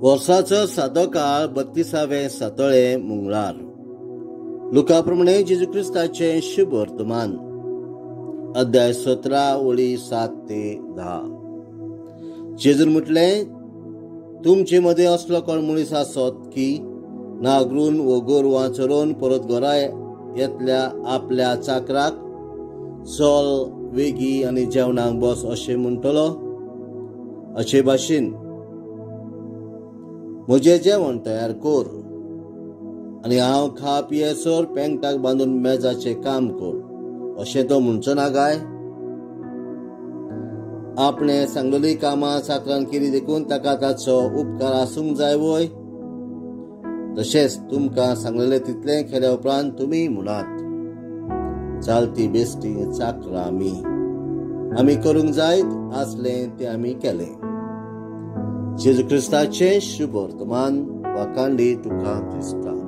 वर्साचो सादो काळ 32वें सातोळें मंगळार. लुका प्रमाणे जेजू क्रिस्ताचें शुभ वर्तमान, अध्याय 17 ओळी 7 ते 10. जेजून म्हटलें, तुमचे मदें असलो कोण मनीस आसत की नागरून वो गोरवां चरोवन परत घरा येतल्या आपल्या चाकराक चल वेगी आनी जेवणाक बस अशें म्हणटलो? अशे भाशेन म्हजें जेवण तयार कर आनी हांव खा पियेसर पेंगटाक बांदून मेजाचें काम कर अशें तो म्हणचो ना काय? आपणें सांगलेलीं कामां चाकरान केली देखून ताका ताचो उपकार आसूंक जाय वय? तशेंच तुमकां सांगलेलें तितलें केल्या उपरांत तुमी म्हणात, चालती बेश्टी चाकरां आमी, आमी करूंक जायत आसलें तें आमी केलें. जेजू क्रिस्ताचें शुभ वर्तमान. वाखाणली तुका क्रिस्ता.